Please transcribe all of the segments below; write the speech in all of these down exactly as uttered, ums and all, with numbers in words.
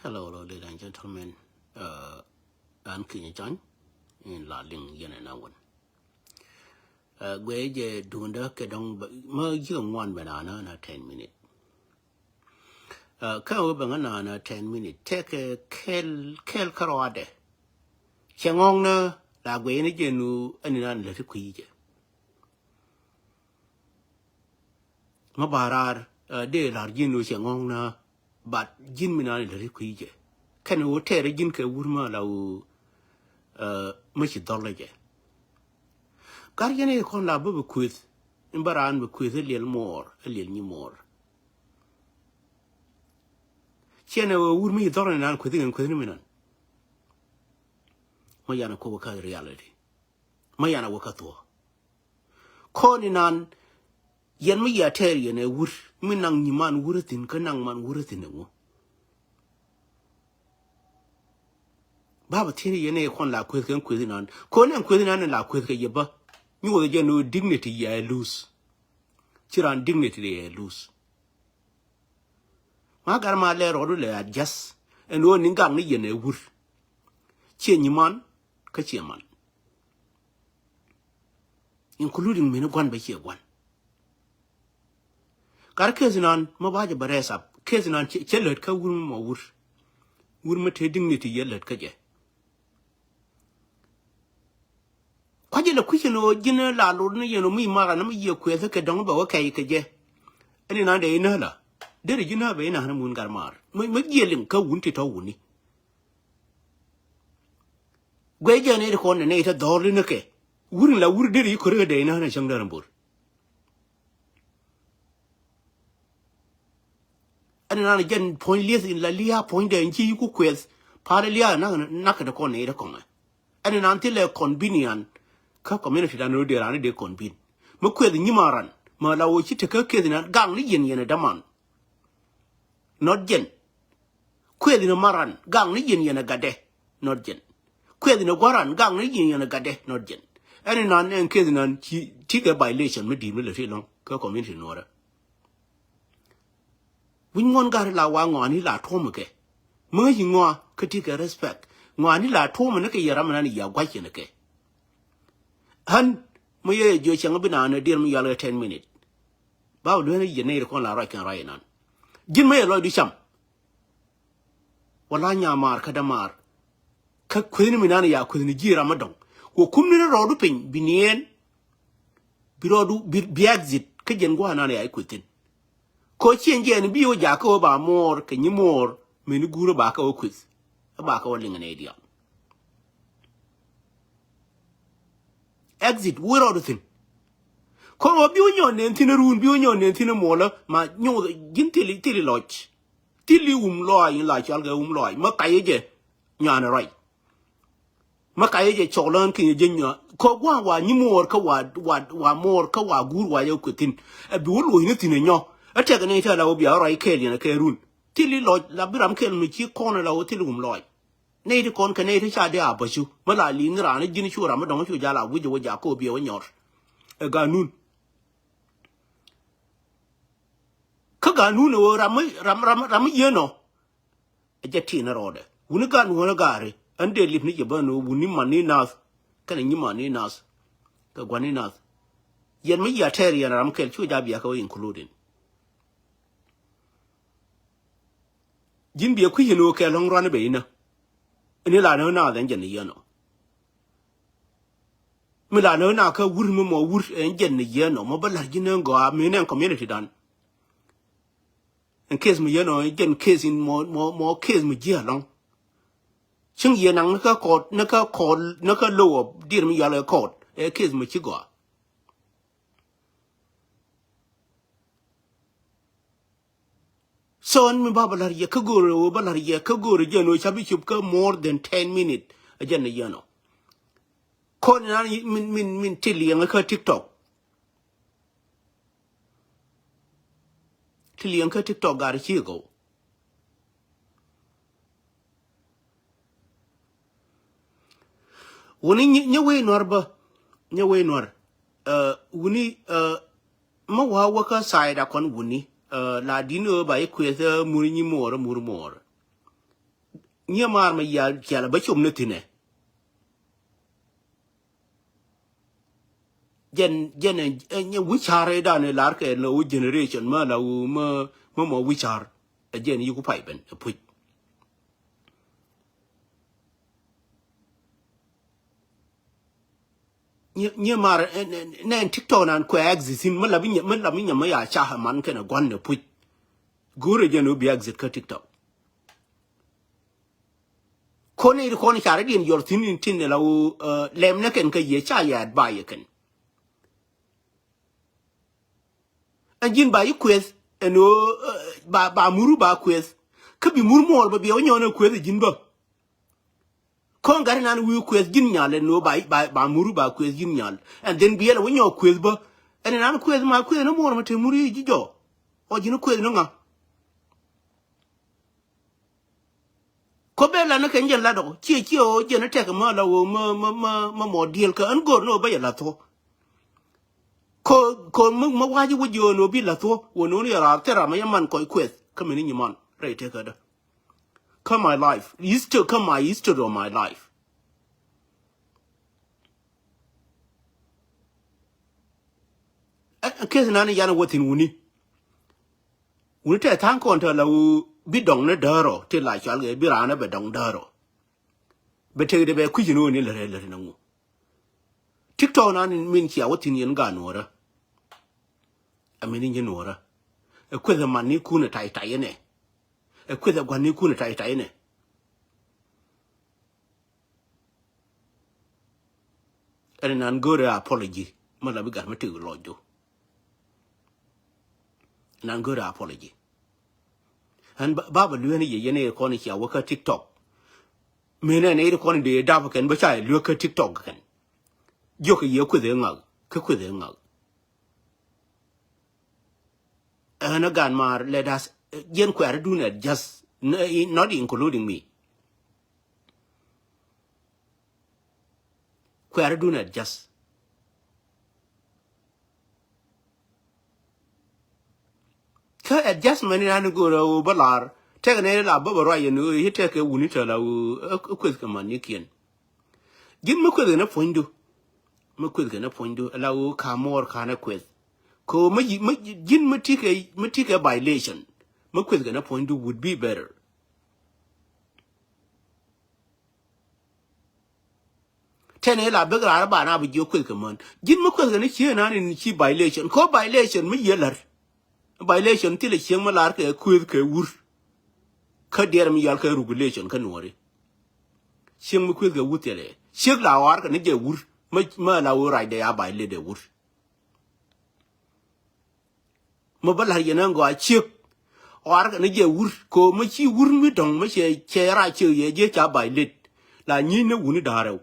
Hello, hello, ladies and gentlemen. Uh, an Kinyɛ Cɔny in la liŋ yɛn ɛn a wän. Uh, guɛ jɛ duundä kɛ dɔŋ bä, mä ji̱ kɛ ŋuan bɛ na na na ten minute. Uh, kä wä bɛ ŋa na na ten minute. Tɛkɛ kɛl, kɛl kärɔadɛ. Cɛ ŋɔŋ na la guɛ ni jɛ nu ɛn in an lɛ ti kui̱ jɛ. Mä ba raar, uh, dee lar ji̱n wä cɛ ŋɔ̱ŋ na, but ji̱n mi naan ilɛ ri kui̱ jɛ. Kɛn wä tɛɛrɛ ji̱n kɛ wur ma la wä, uh, mä ci dhɔl jɛ. Gar yɛn i̱ kɔn la bä bɛ kueth, in bä raan bɛ kueth iliɛl muɔɔr, iliɛl nyi muɔɔr. Ciɛn ɛ wä wur mi ci dhɔl ni naan kueth iŋɛn kueth ni mi naan. Mä yan ɛ kɔp kä reality. Mä yan ɛ wä kä thuɔ̱k. Kɔn inan, yɛn mi yia tɛɛr yɛn ɛ wur, mi naŋ nyiman wur thi̱n, kä naŋ man wur thi̱n ɛ ŋu. Baba thi̱n yɛn ɛ kɔn la kueth kɛn kueth inan. Kɔn ɛn kueth inan la kueth kɛ yɛ bä. Nyuɔth jɛ ni dignity yɛ lose. Ci ran dignity yɛ lose. Ma gar ma lɛ rɔɔdu lɛ adjust. Ɛn ɣöö ni gak ni yɛn ɛ wur. Ciɛ nyiman, kä ciɛ man. Including mini guan bɛ ciɛ guan. Kar case nan ma ba jɛ bɛ rest up. Case nan cɛ, cɛ lät kä wur mi mɔ wur. Wur mi te dignity yɛ lät kä jɛ. Kua̱c ilɛ kui̱cɛ ni ɣöö ji̱n la lot ni yɛn ɣöö mi mara ni mi yiëë kuɛth kɛ dɔ̱ŋ bɛ wä kɛy kɛ jɛ. Ɛn inan dee inä la. Derɛ ji̱n na bɛ inan mun gar mar. Mi, mi jiɛ liŋ kä wun ti tɔ̱ wuni. Guɛ jɛ ni ti kɔn ni ni ti dhɔr li ni kɛ. Wur in la wur derɛ yi kori kɛ dee inan cäŋ derɛ mbor. Ɛn nan jɛn puɔ̱ny lieth in la lia̱a̱ puɔ̱ny dee in ci yiku kuɛth. Pa̱a̱r lia̱a̱ nak nak kɛ kɔn ni ti kɔŋɛ. Ɛn nan thilɛ convenient. Kä community dan rɔ dee ran dee convene. Mi kuɛth nyima ran. Ma la wä ci tekä keth nan gaŋ ni yɛn yɛn ɛ däman. Not jɛn. Kuɛth ni maran gaŋ ni yɛn yɛn ɛ gatdɛ. Not jɛn. Kuɛth ni gua̱ran gaŋ ni yɛn yɛn ɛ gatdɛ. Not jɛn. Ɛn nan ɛn keth nan ci, ci kɛ violation mi di̱i̱t mi lɛ ti lɔ̱ŋ. Kä community nuɔrɛ. Wi̱ny ŋuɔ̱n gari la wa ŋɔaani la tuɔ̱mɛ kɛ. Mäŋä ci ŋɔa kä ti kɛ respect. Ŋɔaani la tuɔ̱mɛ ni kɛ yɛ ram nan ya gua̱c kɛn kɛ. Hän, mi yɛ jiɔ cɛŋ bi naan diɛl mi yɔal kɛ ten minute. Ba wä lueni yɛ nɛy ri kɔn la ruac kɛn ruac inan. Ji̱n mi yɛ lɔcdu cam. Wala nyamaar kä dämaar. Kä kuethni mi naan ya kuethni ji̱ ram mi dɔŋ. Wä kumni ni rɔɔdu piny bi niɛn. Bi rɔɔdu, bi, bi exit. Kä jɛn gua̱a̱ naan ya i̱ kuethin. Ko cieŋ jiɛn bi wä jakä wä ba muɔɔr kɛ nyi muɔɔr. Meni guur ba kä wä kueth. Ba kä wä liŋ nɛ idiɔt. Exit wä rɔɔdu thin. Ko wä bi wä nyɔn nen thin run, bi wä nyɔn nen thin muɔlä ma nyuuth ji̱n thili, thili lɔc. Thili wum lɔac in la cual kɛ wum lɔac. Ma kayɛ jɛ nyan ruac. Ma kayɛ jɛ cɔk län kinyɛ jɛ nyɔ. Kɔ gua̱a̱ wa nyi muɔɔr kä wa, wa, wa muɔɔr kä wa guur wa jɛ kuethin. Ɛ bi wä luɔ̱c ni thi̱n ɛ nyɔ. Ɛ tɛk ni tɛl a wä bia ruac kɛɛl yɛn ɛ kɛ run. Thili lɔc la bi ram kɛɛl mi ci kɔn ɛ la wä thili wum lɔc. Nɛy ti kɔn kɛ nɛy ti ca dee a bäcu. Mi la li̱i̱ŋ raan ji̱n cu ram mi dɔ̱ŋ cu jal a wi̱c ɛ wä jakä wä bia wä nyɔr. Ɛ ganun. Kä ganun ɛ wä ram mi, ram, ram, ram mi yieen ɔ. Ɛ jɛ tin rɔɔdɛ. Wuni gan wuni gaari. Ɛn dee lip ni jɛ bä ni wuni man ni nath. Kɛnɛ nyi man ni nath. Kɛ guan ni nath. Yɛn mi yia tɛɛr yɛn ram kɛl cu ja bia kɛ wä including. Ji̱n bia kui̱c yɛn wä kɛ lɔŋ ruan bɛ inä. Ni la ni wä nath ɛn jɛn ni yɛn ɔ. Mi la ni wä nath kä wur mi mɔ wur ɛn jɛn ni yɛn ɔ. Mɔ bä la̱r ji̱n ɛn gɔaa mi nɛn community dan. In case mi yɛn ɔ jɛn case in mɔ, mɔ, mɔ case mi ji̱ alɔŋ. Cieŋ yɛ naŋ ni kä kɔɔt, ni kä kɔɔt, ni kä low ɔ dier mi yɔal ɛ kɔɔt. Ɛ case mi ci gɔaa. So ɛn mi ba bä la̱r yɛ kä go̱o̱rɛ wä bä la̱r yɛ kä go̱o̱rɛ jɛn wä ca bi cop kä more than ten minute. Ɛ jɛn ni yɛn ɔ. Kɔn inan min, min, min ti liɛŋ kä TikTok. Ti liɛŋ kä TikTok gar ci gɔw. Wuni nyɛ, nyɛ wei nuɔr bä. Nyɛ wei nuɔr. Ɛ, wuni, ɛ, ma wa wä kä side a kɔn wuni. Ɛ, la din ɣöö ba yi kueth, ɛ, mur nyi muɔɔr, mur muɔɔr. Nyimaar mɛ yal kial bä com ni thinɛ. Jɛn jɛn ɛ wi̱c car ɛ dan ɛ lar kɛ lɛ wä generation mɛ la wä mɛ mɛ mɔ wi̱c car. Ɛ jɛn yi ku pay ben ɛ puc. Nyimaar nɛn TikTok nan kuɛ exit in mɛ la bi nyɛ mɛ la bi nyɛ mɛ ya ca man kɛn ɛ guan ɛ puc. Go̱o̱rɛ jɛn wä bi exit kä TikTok. Kɔn i̱ kɔn carɛ diɛn yɔr thi̱n in tin la wä lɛm nɛ kɛn kä yɛ ca yɛ advice kɛn. Ɛn ji̱n ba yi kueth ɛn ɣöö ba ba muru ba kueth. Kä bi mur muɔɔr ba bi ɛ wä nyɔn ɛ kueth ɛ ji̱n bä. Kɔn gat inan wi̱i̱ kueth ji̱n nyal ɛn ɣöö ba ba ba muru ba kueth ji̱n nyal. Ɛn dhin bi ɛl ɛ wä nyɔk kueth bä. Ɛn inan kueth ma kueth ni muɔɔr ma te mur yi ji̱ jɔk. Ɔ ji̱n kueth ni ŋa. Ko bɛ la ni kɛ jɛn la dɔk ciɛ ciɛ o jɛn tɛk mɛ la wo mɛ mɛ mɛ mɛ mɔ diel kä ɛn gor ni o bɛ yɛ la thuɔ. Ko ko mɛ mɛ waji wo jiɔ ni o bi la thuɔ wo ni o ni yɛ rar thera mɛ yɛ man kɔc kueth kä mɛ ni nyi man rɛy tɛk kä dä. Kä my life history kä my history of my life. Ɛ keth nan yan wä thin wuni. Wuni tɛ tha̱a̱ŋ kɔn tɛ la wu bi dɔŋ ni däärɔ ti la cual kɛ bi raan ɛ bɛ dɔŋ däärɔ. Bɛ tek de bɛ kui̱c ni wuni lɛ rɛ lɛ rɛ na ŋu. TikTok nan min cia wä thin yɛn ga nuɔrä. Ɛ min in jɛ nuɔrä. Ɛ kueth ɛ man ni kun ɛ tay tay inɛ. Ɛ kueth ɛ guan ni kun ɛ tay tay inɛ. Ɛn nan go̱o̱rɛ apology mɛ la bi gat mɛ tek lɔcdu. Nan go̱o̱rɛ apology. Ɛn ba ba lueeni yɛ yɛn i̱ kɔn i̱ cia wä kä TikTok. Mëë nɛn i̱ kɔn i̱ dee dap kɛn bä ca i̱ luek kä TikTok kɛn. Jiök i̱ yɛ kueth i̱ ŋak kä kueth i̱ ŋak. Ɛn a gan maar let us jiɛn kuɛɛri dun adjust, not including me. Kuɛɛri dun adjust. Kä adjustment in an go̱o̱r a ɣöö bä lar tɛk nɛ la bä bä ruac yɛn ɣöö i̱ tɛk kɛ wuni tɛ la ɣöö ɛ kueth kɛ man ni kiɛn. Ji̱n mi kueth kɛ ni puɔ̱nydu. Mi kueth kɛ ni puɔ̱nydu la ɣöö ka muɔɔr ka ni kueth. Kɛ ɣöö mi ji̱n mi tikɛ mi tikɛ violation. Mi kueth kɛ ni puɔ̱nydu would be better. Tɛn ila bek raar ba na bi jiök kueth kɛ män. Ji̱n mi kueth kɛ ni cieŋ nan in ci violation. Ko violation mi yiëë lär. Violation thilɛ cieŋ mi lar kɛ kueth kɛ wur. Kä diɛɛr mi yal kɛ regulation kä nuɔri. Cieŋ mi kueth kɛ wur thilɛ. Ciek la ɣɔar kɛ ni jɛ wur. Mi, mi la wur rac dɛ ya violate dɛ wur. Mi bä la̱r yɛn ɛn gɔaa ciek. Ɣɔar kɛ ni jɛ wur ko mi ci wur mi dɔ̱ŋ mi cɛ cɛ rac ciek yɛ jiɛ ca violate. La nyi̱i̱n ni wuni da̱rɛw.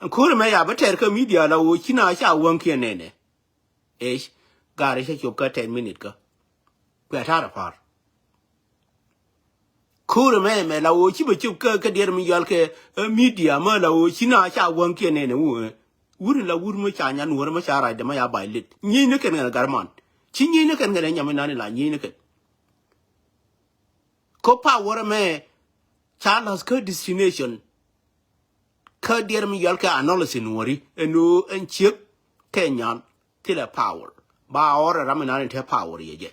Ɛn ko̱r ɛmɛ ya bä tɛr kä media la ɣöö ci na ca wäŋkiɛn nɛnɛ. Ec, gaari cä cop kä ten minute kä. Kuɛ ta̱rɛ pa̱r. Ko̱r ɛmɛ mɛ la ɣöö ci bɛ cop kä kä diɛɛr mi yɔal kɛ media mɛ la ɣöö ci na ca wäŋkiɛn nɛnɛ wä. Wur in la wur mɛ ca nyan wur mɛ ca rac dɛ mɛ ya violate. Nyi̱i̱n ni kɛn kɛn ɛ gat man. Ci nyi̱i̱n ni kɛn kɛn ɛ nyam inan in la nyi̱i̱n ni kɛn. Kä power ɛmɛ ca la̱th kä destination. Kä diɛɛr mi yɔal kɛ analysis nuɔri ɛn ɣöö ɛn ciek kɛ nyal thilɛ power. Ba ɣɔr ɛ ram inan in te power yɛ jɛ.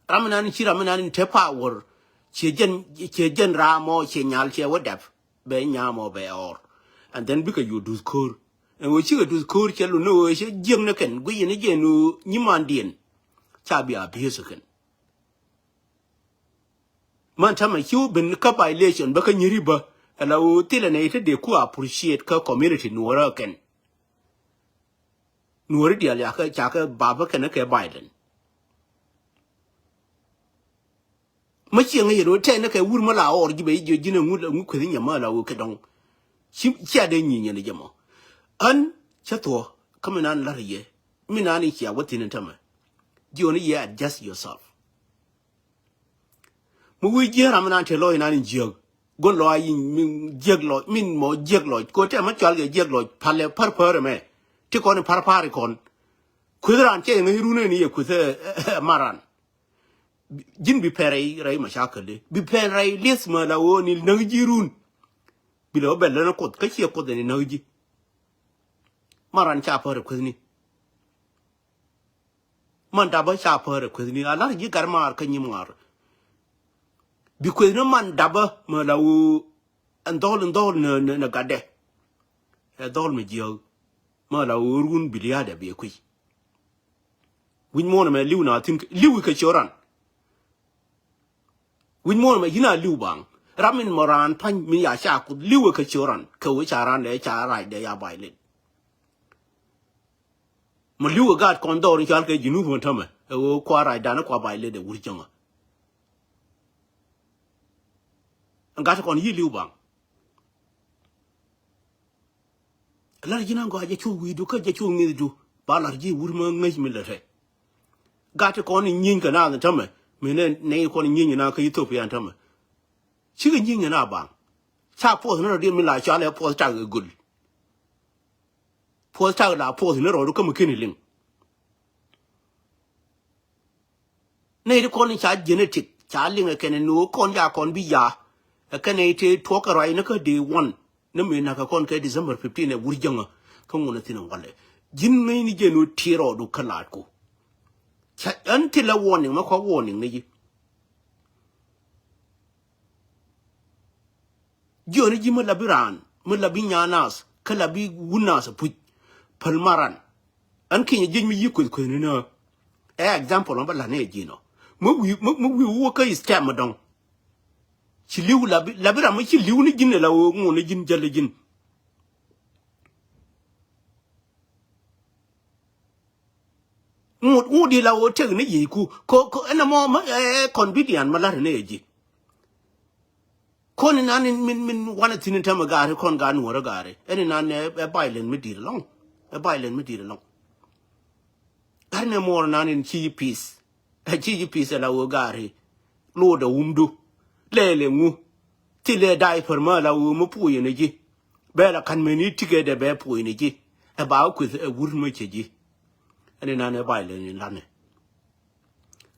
Ram inan in ci ram inan in te power. Ciɛ jɛn ciɛ jɛn ram ɔ ciɛ nyal ciɛ wä dɛp. Bɛ nyam ɔ bɛ ɣɔr. And then bikɛ yu duth ko̱r. Ɛn ɣöö cikɛ duth ko̱r cɛ lun ni ɣöö cɛ jiäk ni kɛn guic in jɛ nu nyimandiɛn. Ca bi abuse kɛn. Män tämɛ ci wä ben kä violation bä kä nyiri bä. Ala wä thilɛ nɛ ite dee ku appreciate kä community nuɔrä kɛn. Nuɔri dial ya kä ca kä bapä kɛn kɛ violent. Mä ciɛ ŋäc yɛn wä tɛn kɛ wur mä la ɣɔr ji̱ bɛ ji̱ ji̱n ɛŋu ɛŋu kueth nyɛ mä la wä kɛ dɔŋ. Ci cia dee nyi nyɛn jɛ mɔ. Ɣän cä thuɔ kä mi nan la̱r yɛ mi nan i̱ cia wä thin in tämɛ. Jiɔni yɛ adjust yourself. Mi wi̱i̱ jiäk ram inan te lɔc inan in jiäk. Guɔn lɔc in min jiäk lɔc min mɔ jiäk lɔc ko tɛ ma cual kɛ jiäk lɔc palɛ pär pär ɛmɛ. Ti kɔn in pär pär ikɔn. Kueth ran cɛ iŋä irun in iye kueth ɛ maran. Ji̱n bi pɛn rɛy, rɛy macakɛl di. Bi pɛn rɛy lieth mɛ la ɣöö ni näk ji̱ run. Bi lɛ wä bɛl län kuoth, kä ciɛ kuoth ni näk ji̱. Man ran ca päär kuethni. Man dapä ca päär kuethni. A lar ji̱ gat maar kä nyim ŋa̱r. Bi kuethni man dapä mɛ la ɣöö ɛn dhɔl, ɛn dhɔl ni, ni, ni gatdɛ. Ɛ dhɔl mi jiääk. Mɛ la ɣöö run bi lia̱a̱dɛ bi kui̱. Wi̱c muɔ̱ɔ̱n ɛmɛ li̱w na thi̱n, li̱w kɛ ciöt ran. Wi̱c muɔ̱ɔ̱n ɛmɛ ji̱n a li̱w baŋ. Ram in mɔ raan pa̱ny min ya ca kuth li̱w kɛ ciöt ran. Kɛ wee ca ran dee ca rac dee ya violate. Mɔ li̱w kɛ gaat kɔn dhɔr in cal kɛ Junub mɔ tämɛ. Ɛ ɣöö kua rac dan kua violate ɛ wur jäŋä. Gat kɔn yi̱ li̱w baŋ. Lar ji̱n a gɔaa jɛ cu wi̱i̱du kä jɛ cu ŋi̱thdu. Ba lar ji̱ wur mä ŋäc mi lät rɛ. Gat kɔn in nyieeny kɛ naath tämɛ. Mi nɛ nɛy kɔn in nyieeny na kä Ethiopia tämɛ. Cikɛ nyieeny na baŋ. Ca puɔth ni rɔ diɛn mi la cɔal ɛ puɔth tak ɛ göl. Puɔth tak la puɔth ni rɔ du kä mi keni liŋ. Nɛy ti kɔn ca genetic ca liŋ ɛ kɛn ɛ no̱o̱ kɔn ca kɔn bi ya. Ɛ kɛn ɛ te tuɔk kɛ ruac ni kä day one. Ni mi nak kɛ kɔn kɛ December fifteen ɛ wur jäŋä. Kä ŋun ɛ thin ɛ walɛ. Ji̱n ŋäcni jɛ no̱o̱ ti rɔɔdu kä laatku. Ca ɛn ti lɛ warning mɛ kɔ warning ni ji̱. Jiɔni ji̱ mi la bi raan mi la bi nyan nath kä la bi wun nath puc. Päl maran. Ɛn kinyɛ jiec mi yi kueth kueth ni nä. Ɛ example ɔn ba la̱t ni ɛ ji̱n ɔ mi wi̱i̱ mi wi̱i̱ wä kä step mi dɔ̱ŋ. Ci li̱w la bi la bi ram mi ci li̱w ni ji̱n ɛ la ɣöö ŋun ni ji̱n jäl ni ji̱n. Ŋut ŋut di la ɣöö tek ni yiëëku ko ko ɛn ɛmɔ mi ɛ convenient mi la̱t ni ɛ ji̱. Kɔn inan in min min wanɛ thi̱n in tämɛ gaari kɔn gaa nuɔ̱ɔ̱rä gaari ɛn inan ɛ violent mi di̱i̱t ɛlɔ̱ŋ. Ɛ violent mi di̱i̱t ɛlɔ̱ŋ. Gat nɛ muɔɔr inan in ci ji̱ peace. Ɛ ci ji̱ peace ɛ la ɣöö gaari. Lotdɛ wumdu. Lɛɛlɛ ŋu. Thilɛ diaper mä la ɣöö mi puɔyɛ ni ji̱. Bɛ la ka̱n meni tikɛ dɛ bɛ puɔyɛ ni ji̱. Ɛ ba wä kueth ɛ wur mä cɛ ji̱. Ɛn inan ɛ violent in lanɛ.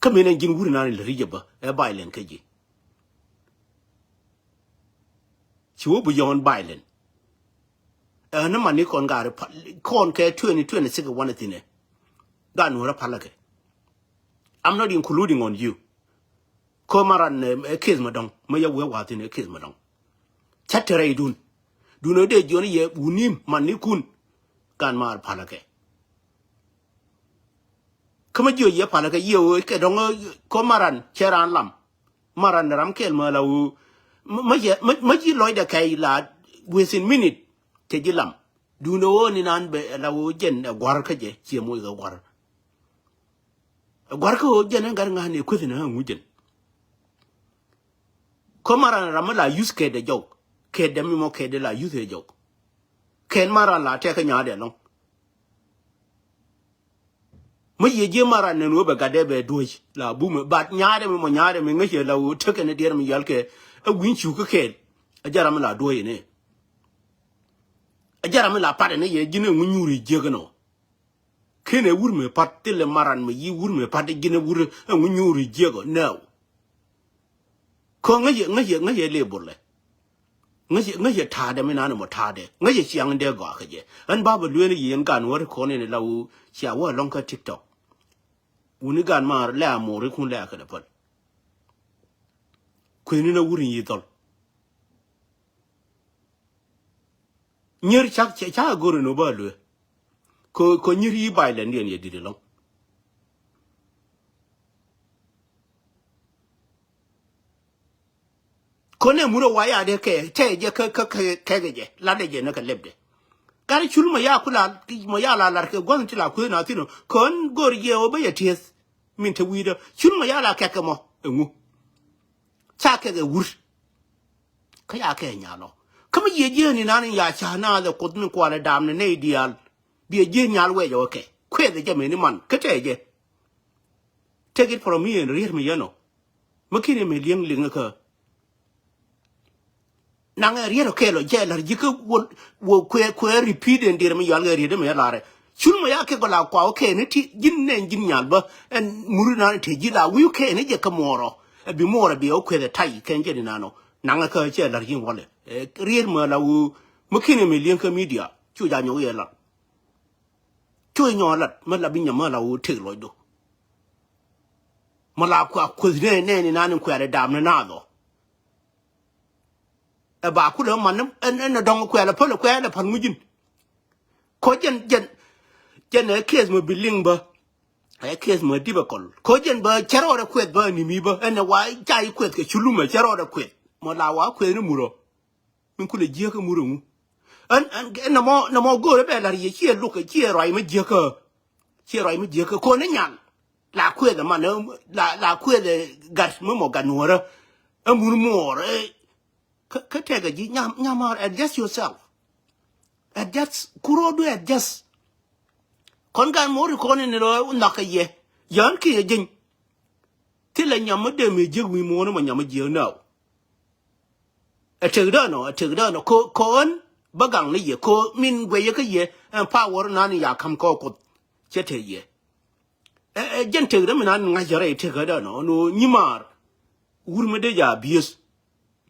Kä min ɛn ji̱n wur inan in lät ri jɛ bä ɛ violent kä ji̱. Ci wä bi yɔ̱ɔ̱n violent. Ɛn ni man ni kɔn gaari pa kɔn kɛ twenty twenty six wanɛ thi̱nɛ. Gaa nuɔ̱ɔ̱rä palä kɛ. I'm not including on you. Kä ma ran ɛ case ma dɔ̱ŋ ma yɛ wee wa̱a̱ thi̱n ɛ case ma dɔ̱ŋ. Ca te rɛydun. Dun ɛ dee jiɔni yɛ wuni man ni kun. Gaa maar palä kɛ. Kä ma jiɔ yɛ palä kɛ yɛ wee kɛ dɔ̱ŋ kä ma ran cɛ ran lam. Maran ram kɛl mä la wu. Mä ji̱ lɔcdɛ kɛy la within minute. Cɛ ji̱ lam. Duundɛ ɣöö ni nan bɛ la wu jɛn ɛ gua̱r kä jɛ ciɛ moc kɛ gua̱r. Ɛ gua̱r kä ɣöö jɛn ɛn gat ŋa̱n ɛ kueth ni ŋu jɛn. Kä maran ram mi la use kɛɛt dɛ jɔk. Kɛɛt dɛ mi mɔ kɛɛt dɛ la use ɛ jɔk. Kɛn maran la tɛk kä nyaatdɛ lɔŋ. Mi yiëë ji̱ maran nɛn wee bɛ gatdɛ bɛ duɔ̱c la bumɛ bat nyaatdɛ mi mɔ nyaatdɛ mi ŋäcɛ la wee tekɛ ni diɛɛr mi yal kɛ. Ɛ wi̱ny cu kä kɛɛl. Ɛ jaram mi la duɔ̱c ni. Ɛ jaram mi la pat ni yɛ ji̱n ɛ ŋu nyuur i̱ jiäk ɛnɔ. Ken ɛ wur mi pat thilɛ maran mi yi wur mi pat ji̱n ɛ wur ɛ ŋu nyuur i̱ jiäk ɔ nɛw. Kä ŋäcɛ ŋäcɛ ŋäcɛ lëë bolɛ. Ŋäcɛ ŋäcɛ ta̱a̱dɛ mi nani mɔ ta̱a̱dɛ ŋäcɛ ciaŋ in dee gɔaa kä jɛ. Ɣän ba bɛ lueel i̱ yɛ in gan wä ri kɔn in la wu cia wä alɔŋ kä TikTok. Wuni gan maar lɛ a mo̱o̱r ikun lɛ a kɛnɛ päl. Kuëni na wur in yi dhɔl. Nyier cak cak a go̱r in wä ba lueel. Kɔ kɔ nyier yi bay lɛ ndiɛn yɛ di̱t ɛlɔŋ. Kɔn ɛ murɛ wa ya̱ dee kɛ tɛ jɛ kä kä kɛ kɛ jɛ lat dɛ jɛ nä kɛ lɛp dɛ. Gat cul mɔ ya ku la mɔ ya la lar kɛ gua̱n ti la kueth na thin ɔ kɔn go̱r jɛ ɔ bä yɛ tieth. Min te wi̱i̱dä cul mɔ ya la kɛk kɛ mɔ ɛŋu. Ca kɛk ɛ wur. Kä ya kɛ nyal ɔ kä mi yiëë jieen inan in ya ca naath ɛ kuoth min kualɛ dam ni nɛy diaal. Biɛ jieen nyal wɛcɛ wä kɛ kueth ɛ jɛ meni man kä tɛ jɛ. Take it from me ɛn riet mi yɛn ɔ. Mi kin yɛ mi liɛŋ liŋ kä. Naŋ ɛ riet ɔ kɛɛl ɔ jɛ lar ji̱ kä wä wä kuɛ kuɛ repeat ɛn dier mi yɔal kɛ riet mi yɛ larɛ. Cul mɔ ya kɛ gɔla kua wä kɛn ti ji̱n nɛn ji̱n nyal bä. Ɛn muri nan te ji̱ la wi̱i̱ kɛn jɛ kɛ muɔrɔ. Ɛ bi muɔrɔ bi ɛ wä kueth ɛ tay kɛn jɛ ni nan ɔ. Naŋɛ kä cɛ la̱r ji̱n walɛ. Ɛ riet mɔ la wä mɔ kɛn mi liɛŋ kä media. Cu ja nyɔk yɛ lat. Cu nyɔk lat mɔ la bi nyam mɔ la wä tek lɔcdo. Mɔ la kua kueth nɛn nɛn ni nan in kuɛɛrɛ dam ni nath ɔ. Ɛ ba kulɛ man ni ɛn ɛn ɛ dɔŋ kuɛɛlɛ päl kuɛɛlɛ päl ŋucin. Kɔ jɛn jɛn jɛn ɛ case mɔ bi liŋ bä. Ɛ case mɔ dipɛ kɔl kɔ jɛn bä cɛ rɔɔdɛ kuɛth bä ni mi bä ɛn ɛ wa ca i̱ kuɛth kɛ culumɛ cɛ rɔɔdɛ kuɛth mɔ la wa kuɛth ni murɔ. Min kulɛ jiäkä murɔ ŋu. Ɛn ɛn ɛn nɔmɔ nɔmɔ go̱o̱rɛ bɛ la̱r yɛ ciɛ luk ciɛ ruac mɛ jiäkä. Ciɛ ruac mi jiäkä kɔn ni nyal. La kueth man la la kueth gat mi mɔ gat nuɔrä. Ɛ mun muɔr kä tɛkɛ ji̱ nyam nyamar adjust yourself. Adjust kurodu adjust. Kɔn gan mori kɔn ni rɔ nhɔk kɛ yɛ yän kiɛ ji̱ny. Thilɛ nyam mi dee mi jiäk wi̱i̱ muɔ̱ɔ̱n mɔ nyam mi jiäk nɛw. Ɛ tëkdä nɔ ɛ tëkdä nɔ ko ko ɣän bä gaŋ ni yɛ ko min guɛyä kä yɛ. Ɛn power nan ya ka̱m kɔ kuoth. Cɛ tëk yɛ. Ɛ ɛ jɛn tëkdä mi nan ŋa̱c rɛy tëkdä nɔ nɔ nyimaar. Wur mi dee ja abuse.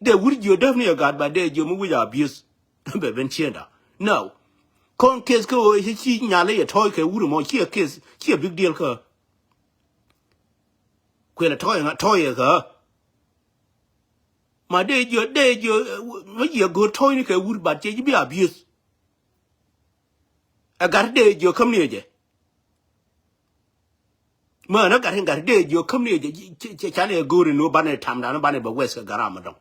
Dee wur jiö däp ni ɛ gat ba dee jiö mi wi̱c abuse. Bɛ ben ciënda nɛw. Kɔn case kä ɣöö ci ci nyal i̱ yɛ tɔ̱ɔ̱c kɛ wur mɔ ciɛ case ciɛ big deal kä. Kuël ɛ tɔ̱ɔ̱c ɛ ŋa tɔ̱ɔ̱c ɛ kä. Ma dee jiö dee jiö mi jiɛ go̱o̱r tɔ̱ɔ̱cni kɛ wur bat cɛ ji̱ bi abuse. Ɛ gat dee jiö käm ni ɛ jɛ. Mä ɛn ɛ gat in gat dee jiö käm ni ɛ jɛ. Cɛ can ɛ go̱o̱r in wä banɛ tamdan banɛ bɛ wɛth kɛ gat ram ɛ dɔŋ.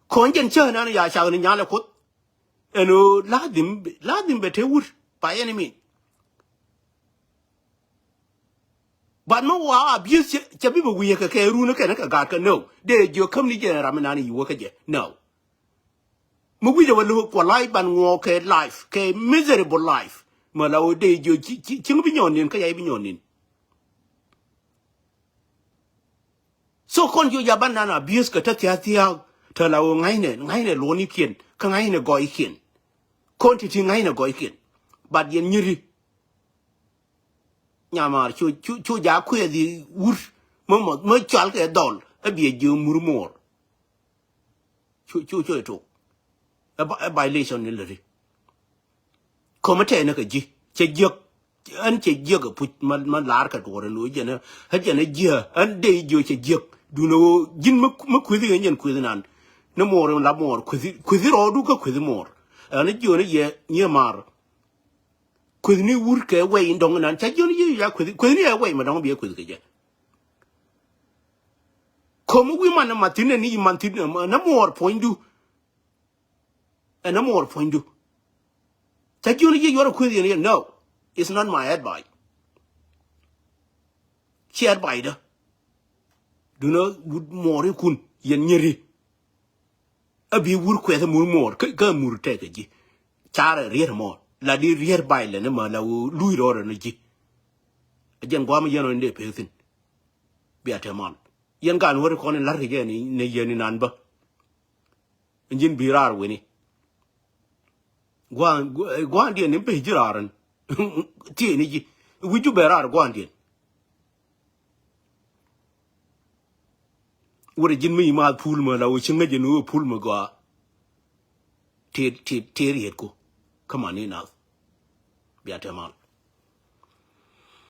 Kɔn jɛn cä ɛn an ya cak ni nyal ɛ kuoth. Ɛn ɣöö ladhim ladhim bɛ te wur by any means. But mi wa abuse cɛ bi bɛ wi̱i̱ kɛ kɛ run kɛn kɛ gat kɛ no dee jiök käm ni jɛ ram inan i̱ wä kä jɛ no. Mi wi̱cɛ wä lo̱k kua life ban ŋuɔɔk kɛ life kɛ miserable life. Mɛ la wä dee jiök ci ci ci ŋä bi nyɔɔn nin kä yay bi nyɔɔn nin. So kɔn jiök ja ban nan abuse kɛ tä thia̱a̱ thia̱a̱ tä la wä ŋa̱cnɛ ŋa̱cnɛ luɔnikiɛn kä ŋa̱cnɛ gɔɔykiɛn. Kɔn ti̱ti̱ ŋa̱cnɛ gɔɔykiɛn. But yɛn nyiri. Nyamar cu cu cu ja kuɛth i̱ wur mä mä cual kɛ dhɔl ɛ biɛ jiö mur muɔr. Cu cu cu tok. Ɛ violation ni lɛ ri. Ko̱mä tɛɛnä kɛ ji̱ cɛ jiäk. Ɛn cɛ jiäk ɛ puc ma ma laar kɛ duɔr ɛn ɣöö jɛn ɛ jɛn ɛ jiä ɛn dee jiö cɛ jiäk. Duundɛ ɣöö ji̱n mä kui̱thi kɛ jɛn kui̱thi nan. Ni muɔr in la muɔr kui̱thi kui̱thi rɔɔdu kä kui̱thi muɔr. Ɛn ɛ jiö ni yɛ nyiɛ maar. Kuethni wur kɛ wɛy in dɔŋ inan ca jiön yiëë ya kueth kuethni ɛ wɛy ma dɔŋ biɛ kueth kɛ jɛ. Ko̱mi wi̱i̱ man ma thi̱n ɛn i̱ man thi̱n ɛn muɔɔr puɔ̱nydu. Ɛn muɔɔr puɔ̱nydu. Ca jiön yiëë yuɔr ɛ kueth yɛn yɛn no. It's not my advice. Ci advice dä. Dunä wut muɔɔr ikun yɛn nyeri. A bi wur kuɛth mur muɔɔr kä mur tɛk kä ji̱. Carɛ riet mɔ la di riet bay lɛ ni ma la wä luy rɔɔdɛ ni ji̱. A jɛn guam yɛn ɔ ni dee pek thin. Bia te mal yɛn gan wä ri kɔn in lar kɛ jɛ ni yɛn inan bä. Ji̱n bi raar weni. Guan guan diɛn ni pec ji̱ raar in. Thiee ni ji̱ wi̱c ju bɛ raar guan diɛn. Wurɛ ji̱n mi imath pul mɛ la wä ci ŋäc jɛ ni wä pul mɛ gɔaa. Tëë tëë tëë rietku. Kä man ni nath. Bia te mal.